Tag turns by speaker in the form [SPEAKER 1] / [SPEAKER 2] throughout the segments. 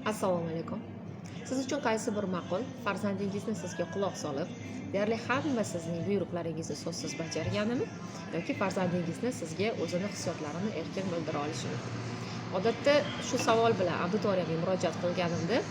[SPEAKER 1] Assalomu alaykum. Siz uchun qaysi bir ma'qul: farzandingizni sizga quloq solib, deyarli hamma sizning buyruqlaringizni so'zsiz bajarganimi yoki farzandingizni sizga o'zini hissiyotlarini erkin bildira olishimi? Odatda shu savol bilan auditoriyamga murojaat qilganimda,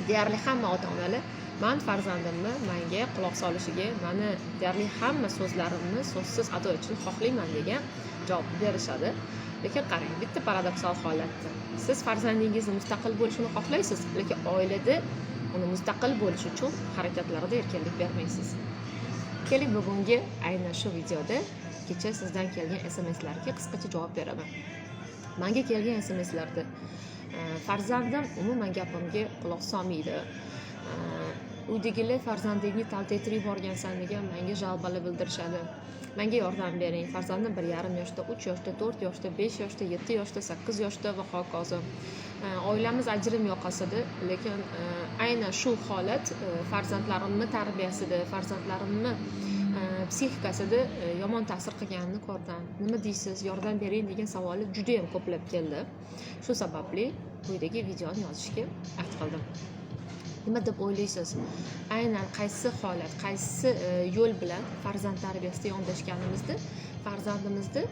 [SPEAKER 1] deyarli hamma ota onalar man farzandimni manga quloq solishiga, mani deyarli hamma so'zlarimni so'zsiz ado etishini xohlayman degan javob berishadi. Lekin qarang, bitta paradoksal holatda siz farzandingizni mustaqil bo'lishini xohlaysiz, lekin oilada uni mustaqil bo'lishi uchun harakatlarida erkinlik bermaysiz. Keling, bugungi aynan shu videoda kecha sizdan kelgan SMSlarga qisqacha javob beraman. Manga kelgan SMSlarda farzandim umuman gapimga quloq solmaydi, uydagilar farzandingni taltaytirib yuborgansan degan manga жалоба lar bildirishadi, manga yordam bering, farzandim 1,5 yoshda, 3 yoshda, 4 yoshda, 5 yoshda, 7 yoshda, 8 yoshda va hokazo. Oilamiz ajrim yoqasida, lekin aynan shu holat farzandlarimni tarbiyasida, farzandlarimni psixikasida yomon ta'sir qilganini ko'rdim, nima deysiz, yordam bering degan savollar judayam ko'plab keldi. Shu sababli quyidagi videoni yozishga ahd qildim. Nima deb o'ylaysiz, aynan qaysi holat, qaysi yo'l bilan farzand tarbiyasida yondashganimizda farzandimizni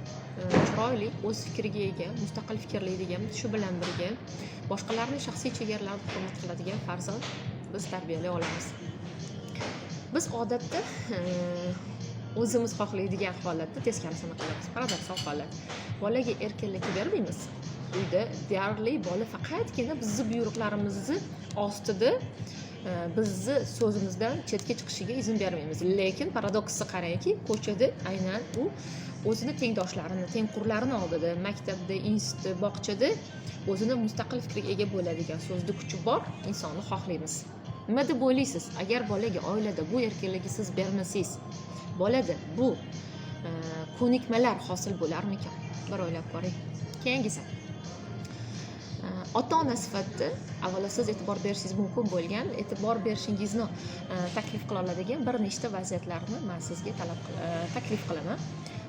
[SPEAKER 1] chiroyli, o'z fikriga ega, mustaqil fikrlaydigan, shu bilan birga boshqalarni shaxsiy chegaralarini hurmat qiladigan farzand biz tarbiyalay olamiz? Biz odatda o'zimiz xohlaydigan holatda teskarisini qilamiz. Paradoksal holat: bolaga erkinlik bermaymiz, uyda deyarli bola faqatgina bizni buyruqlarimizni ostida, bizni so'zimizdan chetga chiqishiga izn bermaymiz. Lekin paradoksni qarangki, ko'chada aynan u o'zini tengdoshlarini, tengqurlarini oldida, maktabda, institutda, bog'chada o'zini mustaqil fikriga ega bo'ladigan, so'zda kuchi bor insonni xohlaymiz. Nima deb o'ylaysiz, agar bolaga oilada bu erkinlikni siz bermasangiz, bolada bu ko'nikmalar hosil bo'larmikan? Bir o'ylab ko'ring. Keyingisi, ota ona sifatida avvalo siz e'tibor berishingiz mumkin bo'lgan, e'tibor berishingizni taklif qila oladigan bir nechta vaziyatlarni man sizga taklif qilaman.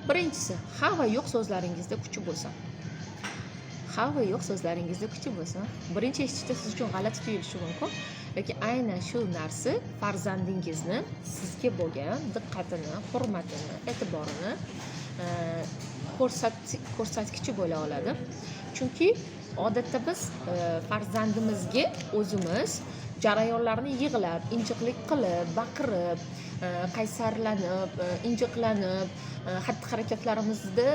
[SPEAKER 1] Birinchisi, ha va yo'q so'zlaringizda kuchi bo'lsin. Ha va yo'q so'zlaringizda kuchi bo'lsin. Birinchi eshitishda siz uchun g'alati tuyulishi mumkin, lekin aynan shu narsa farzandingizni sizga bo'lgan diqqatini, hurmatini, e'tiborini ko'rsatkichi bo'la oladi. Chunki odatda biz farzandimizga o'zimiz jarayonlarni yig'lab, injiqlik qilib, baqirib, qaysarlanib, injiqlanib, xatti harakatlarimizda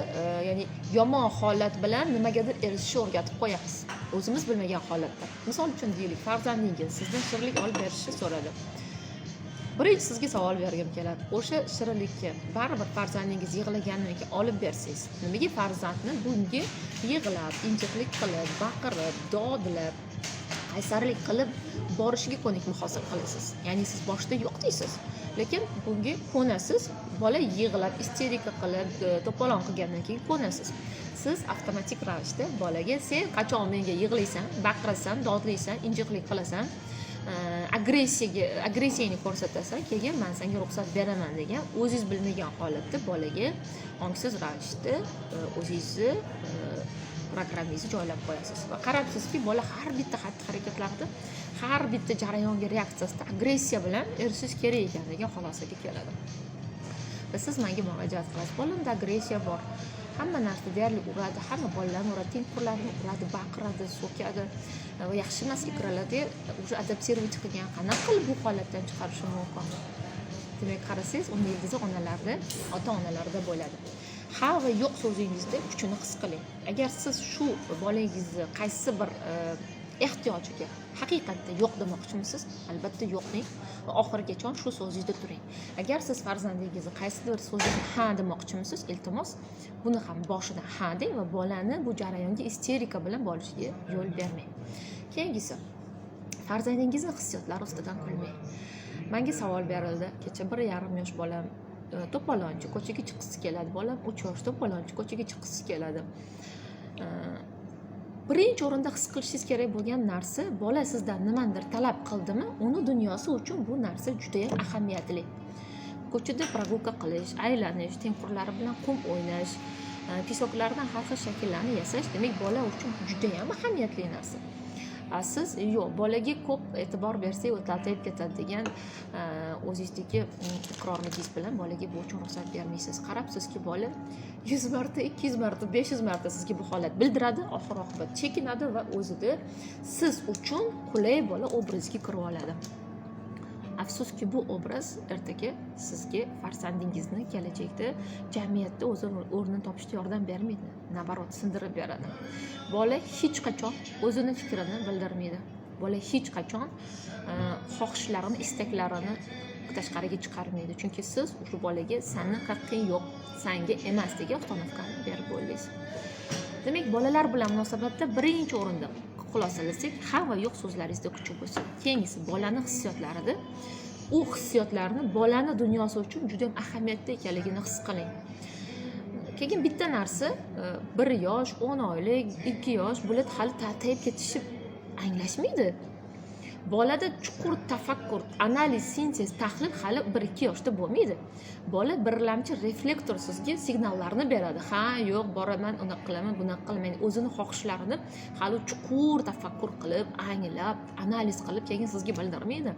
[SPEAKER 1] ya'ni yomon holat bilan nimagadir erishishni o'rgatib qo'yamiz o'zimiz bilmagan holatda. Misol uchun, deylik, farzandingiz sizdan shirinlik olib berishni so'radi. Birinchi sizga savol bergim keladi: o'sha shirinlikka baribir farzandingiz yig'lagandan keyin olib bersangiz, nimaga farzandni bunga yig'lab, injiqlik qilib, baqirib, dodlab, qaysarlik qilib borishiga ko'nikma hosil qilasiz? Ya'ni siz boshida yo'q deysiz, lekin bunga ko'nasiz. Bola yig'lab, isterika qilib, to'polon qilgandan keyin ko'nasiz. Siz avtomatik ravishda bolaga: sen qachon menga yig'laysan, baqirasan, dodlaysan, injiqlik qilasan, agressiyani ko'rsatasan, keyin man senga ruxsat beraman degan o'zingiz bilmagan holatda bolaga ongsiz ravishda o'zingizni programmangizni joylab qo'yasiz. Va qarabsizki, bola har bitta xatti harakatlarida, har bitta jarayonga reaksiyasida agressiya bilan erishish kerak ekan degan xulosaga keladi. Va siz menga murojaat qilasiz: bolamda agressiya bor, hamma narsa deyarli uradi, hamma bolalarni uradi, tengqurlarini uradi, baqiradi, so'kadi va yaxshi emas игра larda уже адаптировать qilgan, qanaqa qilib bu holatdan chiqarishim mumkin? Demak, qarasangiz, uni ildizi onalarda, ota onalarda bo'ladi. Ha va yo'q so'zingizda kuchini his qiling. Agar siz shu bolangizni qaysi bir ehtiyojiga haqiqatda yo'q demoqchimisiz, albatta yo'q deng va oxirigacha shu so'zingizda turing. Agar siz farzandingizni qaysidir so'ziga ha demoqchimisiz, iltimos, buni ham boshidan ha deng va bolani bu jarayonga isterika bilan borishiga yo'l bermang. Keyingisi, farzandingizni hissiyotlari ustidan kulmang. Manga savol berildi kecha: 1,5 yosh bolam to'polonchi, ko'chaga chiqqisi keladi, bolam 3 yosh, to'polonchi, ko'chaga chiqqisi keladi. Birinchi o'rinda his qilishingiz kerak bo'lgan narsa: bola sizdan nimanidir talab qildimi, uni dunyosi uchun bu narsa judayam ahamiyatli. Ko'chada прогулка qilish, aylanish, tengqurlari bilan qum o'ynash, песок lardan har xil shakllarni yasash, demak, bola uchun judayam ahamiyatli narsa. A siz yo'q, bolaga ko'p e'tibor bersak, u taltayib ketadi degan o'zingizdagi iqrorligingiz bilan bolaga bu uchun ruxsat bermaysiz. Qarabsizki, bola 100 marta, 200 marta, 500 marta sizga bu holat bildiradi, oxir oqibat chekinadi va o'zida siz uchun qulay bola obraziga kirib oladi. Afsuski, bu obraz ertaga sizga farzandingizni kelajakda jamiyatda o'zini o'rnini topishda yordam bermaydi, наоборот, sindirib beradi. Bola hech qachon o'zini fikrini bildirmaydi, bola hech qachon xohishlarini, istaklarini tashqariga chiqarmaydi, chunki siz o'sha bolaga "Sani haqqing yo'q, sanga emas" degan установка ni berib bo'ldingiz. Demak, bolalar bilan munosabatda birinchi o'rinda, xulosalasak, ha va yo'q so'zlaringizda kuchi bo'lsin. Keyingisi, bolani hissiyotlarida, u hissiyotlarni bolani dunyosi uchun juda ham ahamiyatli ekanligini his qiling. Keyin bitta narsa, 1 yosh, 10 oylik, 2 yosh, bular hali taltayib ketishib anglashmaydi. Bolada chuqur tafakkur, analiz, sintez, tahlil hali 1-2 yoshda bo'lmaydi. Bola birlamchi reflektor sizga signallarni beradi: ha, yo'q, boraman, unaqa qilaman, bunaqa qilaman. O'zini xohishlarini hali chuqur tafakkur qilib, anglab, analiz qilib, keyin sizga bildirmaydi.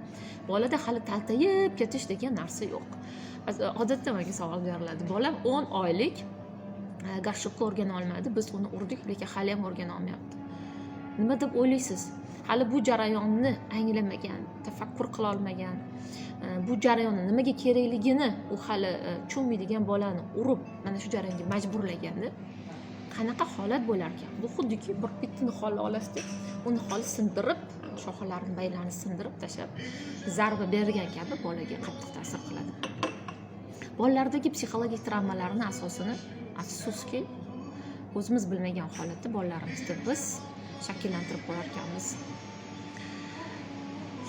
[SPEAKER 1] Bolada hali taltayib ketish degan narsa yo'q. Odatda menga savol beriladi: bolam 10 oylik, горшок ka o'rgana olmadi, biz uni urdik, lekin hali ham o'rgana olmayapti. Nima deb o'ylaysiz? Hali bu jarayonni anglamagan, tafakkur qilolmagan, bu jarayonni nimaga kerakligini u hali tushunmaydigan bolani urib, mana shu jarayonga majburlaganda qanaqa holat bo'larkan? Bu xuddiki bir bitta niholni olasizda, u niholni sindirib, shoxalarini, baylarini sindirib tashlab zarba bergan kabi bolaga qattiq ta'sir qiladi. Bolalardagi psixologik travmalarni asosini, afsuski, o'zimiz bilmagan holatda bolalarimizda biz shakllantirib qo'yar ekanmiz.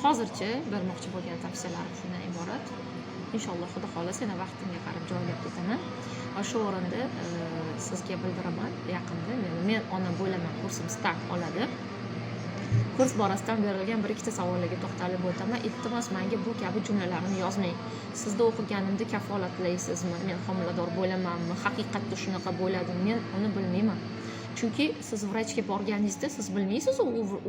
[SPEAKER 1] Hozircha bermoqchi bo'lgan tavsiyalarim shundan iborat. Inshaalloh, xudo xohlasa, yana vaqtimga qarab joylab ketaman va shu o'rinda sizga bildiraman, yaqinda "Men ona bo'laman" kursim start oladi. Kurs borasidan berilgan bir ikkita savollarga to'xtalib o'taman. Iltimos, menga bu kabi jumlalarni yozmang: "Sizda o'qiganimda kafolatlaysizmi, men homilador bo'lamanmi, haqiqatda shunaqa bo'ladimi?" Men uni bilmayman, chunki siz vrachga borganingizda siz bilmaysiz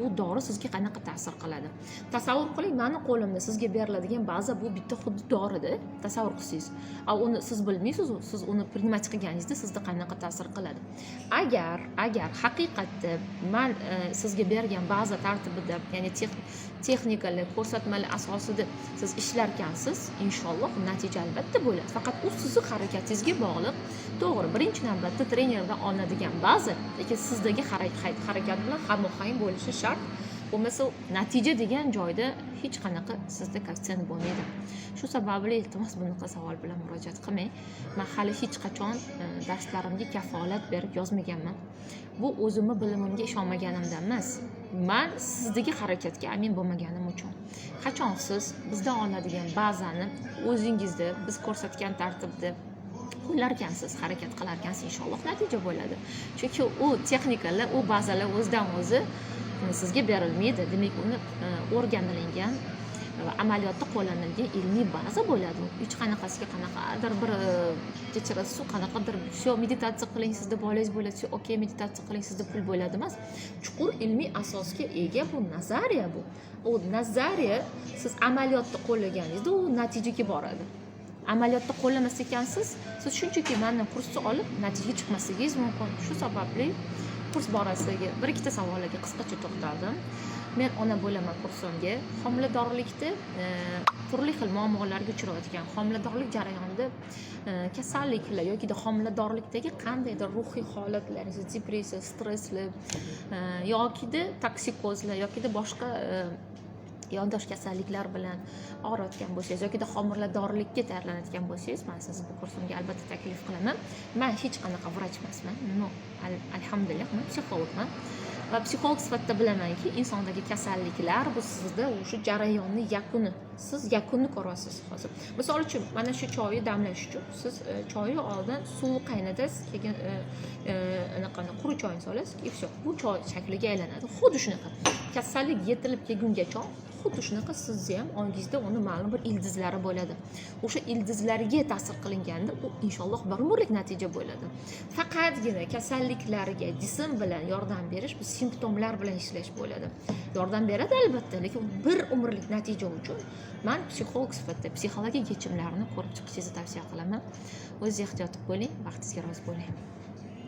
[SPEAKER 1] u dori sizga qanaqa ta'sir qiladi. Tasavvur qiling, mani qo'limda sizga beriladigan baza bu bitta xuddi dorida, tasavvur qilsangiz. A uni siz bilmaysiz, siz uni принимать qilganingizda sizda qanaqa ta'sir qiladi. Agar haqiqatda man sizga bergan baza tartibida, ya'ni texnikalar, ko'rsatmalar asosida siz ishlarkansiz, inshaalloh, natija albatta bo'ladi. Faqat u sizni harakatingizga bog'liq. To'g'ri, birinchi navbatda trenerdan olinadigan baza, lekin sizdagi harakat bilan hamohang bo'lishi shart. Bo'lmasa natija degan joyda hech qanaqa sizda koeffitsient bo'lmaydi. Shu sababli, iltimos, bunaqa savol bilan murojaat qilmang. Man hali hech qachon darslarimga kafolat berib yozmaganman. Bu o'zimni bilimimga ishonmaganimdan emas, man sizdagi harakatga amin bo'lmaganim uchun. Qachon siz bizdan olinadigan bazani o'zingizda biz ko'rsatgan tartibda qo'llarkansiz, harakat qilarkansiz, inshaalloh, natija bo'ladi. Chunki u texnikalar, u bazalar o'zidan o'zi sizga berilmaydi. Demak, uni o'rganilingan va amaliyotda qo'llanilgan ilmiy baza bo'ladi. Hech qanaqasiga qanaqadir bir kechirasiz, qanaqadir "Всё, meditatsiya qiling, sizda bolangiz bo'ladi", "Всё, окей, meditatsiya qiling, sizda pul bo'ladi" emas. Chuqur ilmiy asosga ega bu nazariya. Bu u nazariya siz amaliyotda qo'llaganingizda u natijaga boradi. Amaliyotda qo'llamas ekansiz, siz shunchaki mani kursni olib, natijaga chiqmasligingiz mumkin. Shu sababli kurs borasidagi bir ikkita savollarga qisqacha to'xtaldim. "Men ona bo'laman" kursimga homiladorlikda turli xil muammolarga uchrayotgan, homiladorlik jarayonida kasalliklar yokida homiladorlikdagi qandaydir ruhiy holatlar, depressiya, stresslar yokida toksikozlar yokida boshqa yondosh kasalliklar bilan og'riyotgan bo'lsangiz yokida homiladorlikka tayyorlanayotgan bo'lsangiz, man sizni bu kursimga albatta taklif qilaman. Man hech qanaqa vrach emasman, но alhamdulillah, man psixologman va psixolog sifatida bilamanki, insondagi kasalliklar bu sizda o'sha jarayonni yakuni. Siz yakunni ko'ryapsiz hozir. Misol uchun, mana shu choyni damlash uchun siz choyni oldin suv qaynatasiz, keyin anaqani, quruq choyni solasiz, и всё, bu choy shakliga aylanadi. Xuddi shunaqa, kasallik yetilib kelgungacha Xuddi shunaqa sizni ham ongingizda uni ma'lum bir ildizlari bo'ladi. O'sha ildizlarga ta'sir qilinganda, u inshaalloh bir umrlik natija bo'ladi. Faqatgina kasalliklarga jism bilan yordam berish, bu simptomlar bilan ishlash bo'ladi. Yordam beradi albatta, lekin bir umrlik natija uchun man psixolog sifatida psixologik yechimlarni ko'rib chiqishingizni tavsiya qilaman. O'zingiz ehtiyot bo'ling, baxtingizga rozi bo'ling.